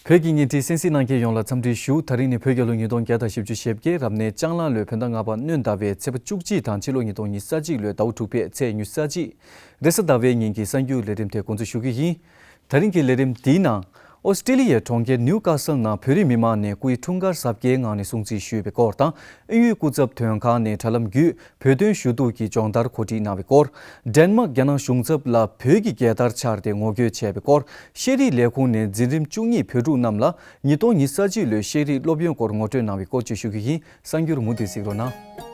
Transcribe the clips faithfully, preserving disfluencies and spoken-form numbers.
བོད་ཀྱི་བརྙན་འཕྲིན་གསན་གཟིགས་གནང་མཁན་ཡོངས་ལ་འཚམས་འདྲི་ཞུ། ད་རིང་ནི་བོད་རྒྱལ་ལོ་ཉིས་སྟོང་བརྒྱ་དང་བཞི་བཅུ་ཞེ་བརྒྱད། རབ་གནས་ལྕགས་གླང་ལོའི་བོད་ཟླ་ལྔ་པ་སྣོན་ཟླ་བའི་ཚེས་པ་བཅུ་གཅིག་དང་ཕྱི་ལོ་ཉིས་སྟོང་ཉི་ཤུ་རྩ་གཅིག་ལོའི་ཟླ་བ་དྲུག་པའི་ཚེས་ཉི་ཤུ་རྩ་གཅིག་རེས་གཟའ་ཟླ་བའི་ཉིན་གྱི་གསར་འགྱུར་ལས་རིམ་དེ་འགོ་འཛུགས་ཞུ་གི་ཡིན། ད་རིང་གི་ལས་རིམ་འདིའི་ནང་། ཨོ་སི་ཀྲི་ལི་ཡའི་གྲོང་ཁྱེར་ནིའུ་ཀ་སལ་ནང་བོད་རིགས་མི་མང་ནས་སྐུའི་འཁྲུངས་སྐར་གཟབ་རྒྱས་ངང་ནས་སྲུང་བརྩི་ཞུས་པའི་སྐོར་དང་། དབྱིན་ཡུལ་སྐུ་ཚབ་དོན་ཁང་ནས་དྲ་ལམ་བརྒྱུད་བོད་དོན་ཞུ་གཏུག་གི་སྦྱོང་བརྡར་གོ་སྒྲིག་གནང་བའི་སྐོར། ཌེན་མཱག་རྒྱ་ནག་གཞུང་ཚབ་ལ་བོད་ཀྱི་རྒྱལ་དར་འཕྱར་ཏེ་ངོ་རྒོལ་བྱས་པའི་སྐོར། ཤེས་རིག་ལས་ཁུངས་ནས་འཛིན་རིམ་བཅུ་གཉིས་བོད་ཕྲུག་རྣམས་ལ་ཉིས་སྟོང་ཉི་ཤུ་རྩ་གཅིག་ལོའི་ཤེས་རིག་སློབ་ཡོན་སྐོར་ངོ་སྤྲོད་གནང་བའི་སྐོར་བཅས་ཞུ་རྒྱུ་ཡིན། གསར་འགྱུར་མུ་མཐུད་གཟིགས་རོགས་གནང་།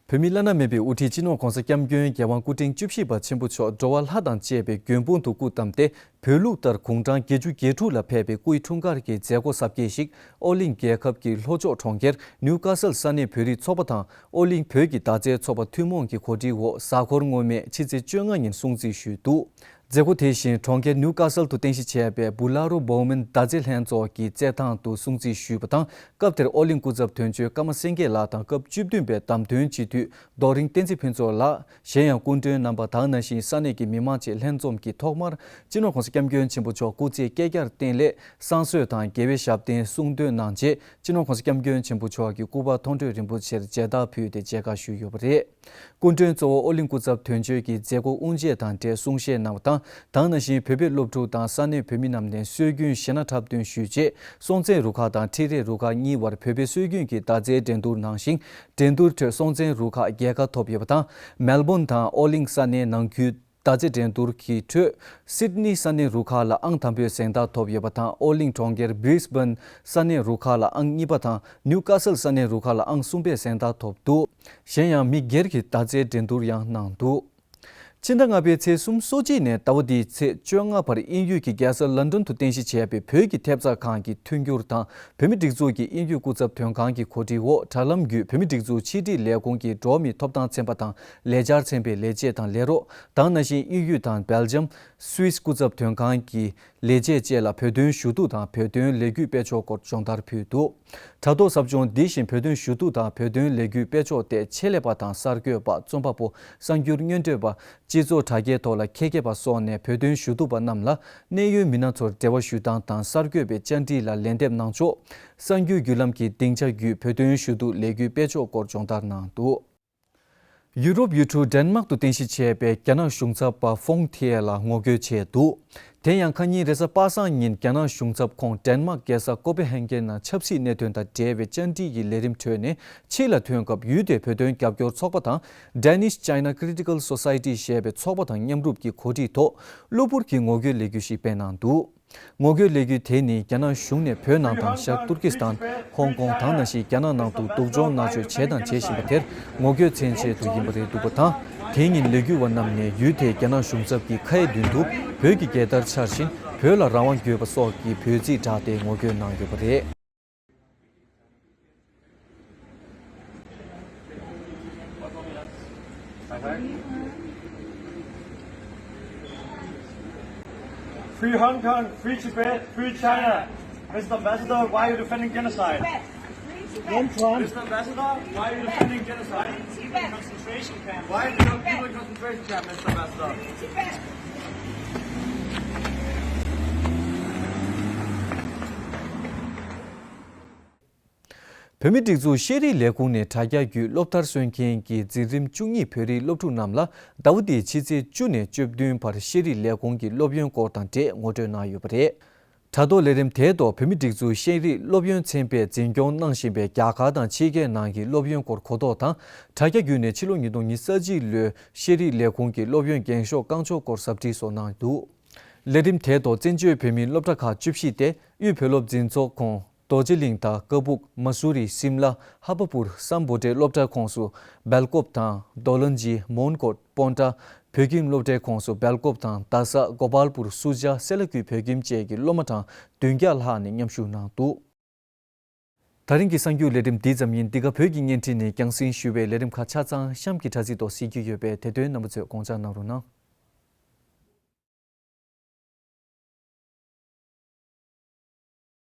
བོད་མིའི་བླ་ན་མེད་པའི་དབུ་ཁྲིད་སྤྱི་ནོར་༧གོང་ས་༧སྐྱབས་མགོན་རྒྱལ་དབང་སྐུ་ཕྲེང་བཅུ་བཞི་པ་ཆེན་པོ་མཆོག་འགྲོ་བ་ལྷ་དང་བཅས་པའི་མགོན་དཔུང་དུ་སྐུ་བལྟམས་ཏེ། བོད་ལུགས་ལྟར་དགུང་གྲངས་བརྒྱད་ཅུ་གྱ་དྲུག་ལ་ཕེབས་པའི་སྐུའི་འཁྲུངས་སྐར་གྱི་མཛད་སྒོ་གཟབ་རྒྱས་ཤིག་ཨོ་གླིང་རྒྱལ་ཁབ་ཀྱི་ལྷོ་ཕྱོགས་གྲོང་ཁྱེར་ནིའུ་ཀ་སལ་ས་གནས་བོད་རིགས་ཚོགས་པ་དང་ཨོ་གླིང་བོད་ཀྱི་མདའ་རྩེད་ཚོགས་པ་ཐུན་མོང་གི་གོ་སྒྲིག་འོག་གཟའ་འཁོར་སྔོན་མའི་ཕྱི་ཚེས་བཅོ་ལྔ་ཉིན་སྲུང་བརྩི་ཞུས་འདུག་མཛད་སྒོ་དེ་བཞིན་གྲོང་ཁྱེར་ནིའུ་ཀ་སལ་དུ་རྟེན་གཞི་བྱས་པའི་བུ་ལ་རོ་བོ་མན་མདའ་རྩེད་ལྷན་ཚོགས་ཀྱི་རྩེད་ཐང་དུ་སྲུང་བརྩི་ཞུས་པ་དང་། སྐབས་དེར་ཨོ་གླིང་སྐུ་ཚབ་དོན་གཅོད་ཀརྨ་སེང་གེ་ལགས་དང་སྐབས་བཅུ་བདུན་པའི་བདམས་ཐོན་སྤྱི་འཐུས་རྡོ་རིང་བསྟན་འཛིན་ཕུན་ཚོགས་ལགས། གཞན་ཡང་སྐུ་མགྲོན་རྣམ་པ་དང་ནང་བཞིན་ས་གནས་ཀྱི་མི་མང་བཅས་ལྷན་འཛོམས་ཀྱིས་ཐོག་མར་སྤྱི་ནོར་༧གོང་ས་༧སྐྱབས་མགོན་ཆེན་པོ་མཆོག་སྐུ་ཚེ་བསྐལ་བརྒྱར་བརྟན་ལེགས་བསང་གསོལ་དང་དགེ་བའི་ཞབས་བརྟན་གསུང་འདོན་གནང་རྗེས་སྤྱི་ནོར་༧གོང་ས་༧སྐྱབས་མགོན་ཆེན་པོ་མཆོག་གི་སྐུ་པར་མཐོང་གྲོལ་རིན་པོ་ཆེར་མཇལ་དར་ཕུལ་ཏེ་མཇལ་ཁ་ཞུས་ཡོད་པ་རེད། སྐུ་མགྲོན་གཙོ་བོ་ཨོ་གླིང་སྐུ་ཚབ་དོན་གཅོད་ཀྱིས་མཛད་སྒོ་དབུ་འབྱེད་དང་འབྲེལ་གསུང་བཤད་གནང་བ་དང་། དེ་ནང་བཞིན་བོད་པའི་སློབ་ཕྲུག་དང་ས་གནས་བོད་མི་རྣམས་ནས་སྲོལ་རྒྱུན་གཞས་སྣ་འཁྲབ་སྟོན་ཞུས་རྗེས་སྲོང་བཙན་རུ་ཁག་དང་ཁྲི་རལ་རུ་ཁག་གཉིས་བར་བོད་པའི་སྲོལ་རྒྱུན་གྱི་མདའ་རྩེད་འགྲན་བསྡུར་གནང་ཞིང་། འགྲན་བསྡུར་ཁྲོད་སྲོང་བཙན་རུ་ཁག་རྒྱལ་ཁ་ཐོབ་ཡོད་པ་དང་། མེལ་བོན་དང་ཨོ་གླིང་ས་གནས་ནང་ཁུལ་མདའ་རྩེད་འགྲན་བསྡུར་གྱི་ཁྲོད་སིད་ནི་ས་གནས་རུ་ཁག་ལ་ཨང་དང་པོའི་གཟེངས་རྟགས་ཐོབ་ཡོད་པ་དང་། ཨོ་གླིང་གྲོང་ཁྱེར་བྷི་རིས་བྷན་ས་གནས་རུ་ཁག་ལ་ཨང་གཉིས་པ་དང་ནིའུ་ཀ་སལ་ས་གནས་རུ་ཁག་ལ་ཨང་གསུམ་པའི་གཟེངས་རྟགས་ཐོབ་འདུག་གཞན་ཡང་མི་སྒེར་གྱི་མདའ་རྩེད་འགྲན་བསྡུར་ཡང་གནང་འདུག་ཕྱི་ཟླ་ལྔ་པའི་ཚེས་སོ་གཅིག་ནས་ཟླ་བ་འདིའི་ཚེས་བཅོ་ལྔ་བར་དབྱིན་ཡུལ་གྱི་རྒྱལ་ས་ལན་ཌོན་དུ་རྟེན་གཞི་བྱས་པའི་བོད་ཀྱི་ཐེབས་རྩ་ཁང་གི་མཐུན་འགྱུར་དང་བོད་མིའི་སྒྲིག་འཛུགས་ཀྱི་དབྱིན་ཡུལ་སྐུ་ཚབ་དོན་ཁང་གི་གོ་སྒྲིག་འོག་དྲ་ལམ་བརྒྱུད་བོད་མིའི་སྒྲིག་འཛུགས་ཕྱི་དྲིལ་ལས་ཁུངས་ཀྱི་འགྲོ་བ་མིའི་ཐོབ་ཐང་ཚན་པ་དང་ལས་འཆར་ཚན་པའི་ལས་བྱེད་དང་ལས་རོགས་དེ་ནང་བཞིན་དབྱིན་ཡུལ་དང་སྦེལ་ཇམ། སུད་སི་སྐུ་ཚབ་དོན་ཁང་གི་ལས་བྱེད་བཅས་ལ་བོད་དོན་ཞུ་གཏུག་དང་བོད་དོན་ལས་འགུལ་སྤེལ་ཕྱོགས་སྐོར་སྦྱོང་བརྡར་ཕུལ་འདུག་དྲ་ཐོག་ཟབ་སྦྱོང་འདི་བཞིན་བོད་དོན་ཞུ་གཏུག་དང་བོད་དོན་ལས་འགུལ་སྤེལ་ཕྱོགས་ཐད་ཆེད་ལས་པ་དང་གསར་འགོད་པ་རྩོམ་པ་པོ་གསར་འགྱུར་སྙན་སྒྲོན་པ་སྤྱི་ཚོགས་དྲ་རྒྱའི་ཐོག་ལ་མཁས་མཁས་པ་སོགས་ནས་བོད་དོན་ཞུ་གཏུག་པ་རྣམས་ལ་གནད་ཡོད་མི་སྣ་ཚོར་འབྲེལ་བ་ཞུ་སྟངས་དང་གསར་འགོད་པའི་བཅར་འདྲི་ལ་ལན་འདེབས་གནང་ཕྱོགས། གསར་འགྱུར་བརྒྱུད་ལམ་གྱི་སྡིངས་ཆ་བརྒྱུད་བོད་དོན་ཞུ་གཏུག་ལས་འགུལ་སྤེལ་ཕྱོགས་སྐོར་སྦྱོང་བརྡར་གནང་འདུག་ཡུ་རོབ་ཡུལ་གྲུ་ཌེན་མཱག་ཏུ་རྟེན་གཞི་བྱས་པའི་རྒྱ་ནག་གཞུང་ཚབ་པ་ཧྥོང་ཐི་ཨེ་ལ་ངོ་རྒོལ་བྱས་འདུག་དེ་ཡང་ཁ་ཉིན་རེས་གཟའ་པ་སངས་ཉིན་རྒྱ་ནག་གཞུང་ཚབ་ཁོང་ཌེན་མཱག་རྒྱལ་ས་ཀོ་པེ་ཧན་གྷན་ནང་ཆབ་སྲིད་གནད་དོན་དང་འབྲེལ་བའི་བཅར་འདྲི་ཡི་ལས་རིམ་ཁྲོད་ནས་ཕྱི་ལ་ཐོན་སྐབས་ཡུལ་དེའི་བོད་དོན་རྒྱབ་སྐྱོར་ཚོགས་པ་དང་Danish China Critical Society ཞེས་པའི་ཚོགས་པ་དང་མཉམ་རུབ་ཀྱི་གོ་སྒྲིག་ཐོག་གློ་བུར་གྱི་ངོ་རྒོལ་ལས་འགུལ་ཞིག་སྤེལ་གནང་འདུག་ངོ་རྒོལ་ལས་འགུལ་དེ་ནི་རྒྱ་ནག་གཞུང་ནས་བོད་ནང་དང་ཤར་ཏུར་ཀི་སི་ཐན། ཧོང་ཀོང་དང་ནང་བཞིན་རྒྱ་ནག་ནང་དུ་སྡུག་སྦྱོང་མནར་གཅོད་བྱས་དང་བྱེད་བཞིན་པ་དེར་ངོ་རྒོལ་མཚོན་ཆེད་དུ་ཡིན་པ་རེད་འདུག་པ་དང་། དེ་ཉིན་ལས་འགུལ་བ་རྣམས་ནས་ཡུལ་དེའི་རྒྱ་ནག་གཞུང་ཚབ་ཀྱི་ཁའི་མདུན་དུ་བོད་ཀྱི་རྒྱལ་དར་འཕྱར་བཞིན་བོད་ལ་རང་དབང་དགོས་པ་སོགས་ཀྱི་འབོད་ཚིག་བསྒྲགས་ཏེ་ངོ་རྒོལ་གནང་ཡོད་པ་རེད། Free Hong Kong, free Tibet, free China. Mister Ambassador, why are you defending genocide? Mister Ambassador, why are you defending genocide? Concentration camp. Why are you not people in concentration camp, Mister Ambassador? བོད་མིའི་སྒྲིག་འཛུགས་ཤེས་རིག་ལས་ཁུངས་ནས་དྲ་རྒྱ་བརྒྱུད་སློབ་མཐར་སོན་མཁན་གྱི་འཛིན་རིམ་བཅུ་གཉིས་བོད་རིགས་སློབ་ཕྲུག་རྣམས་ལ་ཟླ་བ་འདིའི་ཕྱི་ཚེས་བཅུ་ནས་བཅུ་བདུན་བར་ཤེས་རིག་ལས་ཁུངས་ཀྱི་སློབ་ཡོན་སྐོར་དང་འབྲེལ་ངོ་སྤྲོད་གནང་ཡོད་པ་རེད། དྲ་ཐོག་ལས་རིམ་དེའི་ཐོག་བོད་མིའི་སྒྲིག་འཛུགས་ཤེས་རིག་སློབ་ཡོན་ཚན་པས་འཛིན་སྐྱོང་གནང་བཞིན་པའི་རྒྱ་གར་དང་ཕྱི་རྒྱལ་ནང་གི་སློབ་ཡོན་སྐོར་གོ་རྟོགས་དང་། དྲ་རྒྱ་བརྒྱུད་ནས་ཕྱི་ལོ་ཉིས་སྟོང་ཉི་ཤུ་རྩ་གཅིག་ལོའི་ཤེས་རིག་ལས་ཁུངས་ཀྱི་སློབ་ཡོན་འགེངས་ཤོག་བསྐང་ཕྱོགས་སྐོར་ཟབ་ཁྲིད་སོགས་གནང་འདུག་ལས་རིམ་དེའི་ཐོག་བཙན་བྱོལ་བོད་མིའི་སློབ་གྲྭ་ཁག་བཅུ་བཞི་སྟེ། དབུས་བོད་སློབ་འཛིན་ཚོགས་ཁོངས་རྡོ་རྗེ་གླིང་དང་ཀ་སྦུག་མ་སུ་རི། སིམ་ལ། ཧ་པ་པུར། སམ་བྷོ་ཊའི་སློབ་གྲྭ་ཁོངས་སུ་སྦེལ་ཀོབ་དང་། རྡོ་ལན་ཇི། མོན་གྷོ། སྤོན་ཊ། བོད་ཁྱིམ་སློབ་གྲྭའི་ཁོངས་སུ་སྦེལ་ཀོབ་དང་རྡ་ས། གོ་པལ་པུར། སུ་ཇཱ། སེ་ལ་ཀུའི་བོད་ཁྱིམ་བཅས་ཀྱི་སློབ་མ་གྲངས་བདུན་བརྒྱ་ལྷག་ནས་མཉམ་ཞུགས་གནང་འདུག་ད་རིང་གི་གསར་འགྱུར་ལས་རིམ་འདི་ཙམ་ཡིན། འདི་ག་བོད་ཀྱི་བརྙན་འཕྲིན་ནས་རྒྱང་སྲིང་ཞུ་བའི་ལས་རིམ་ཁག་ཆ་ཚང་གཤམ་གྱི་དྲ་ཚིགས་ཐོག་གཟིགས་རྒྱུ་ཡོད་པས་དེ་དོན་རྣམ་པ་ཚོས་དགོངས་འཇགས་གནང་རོགས་གནང་།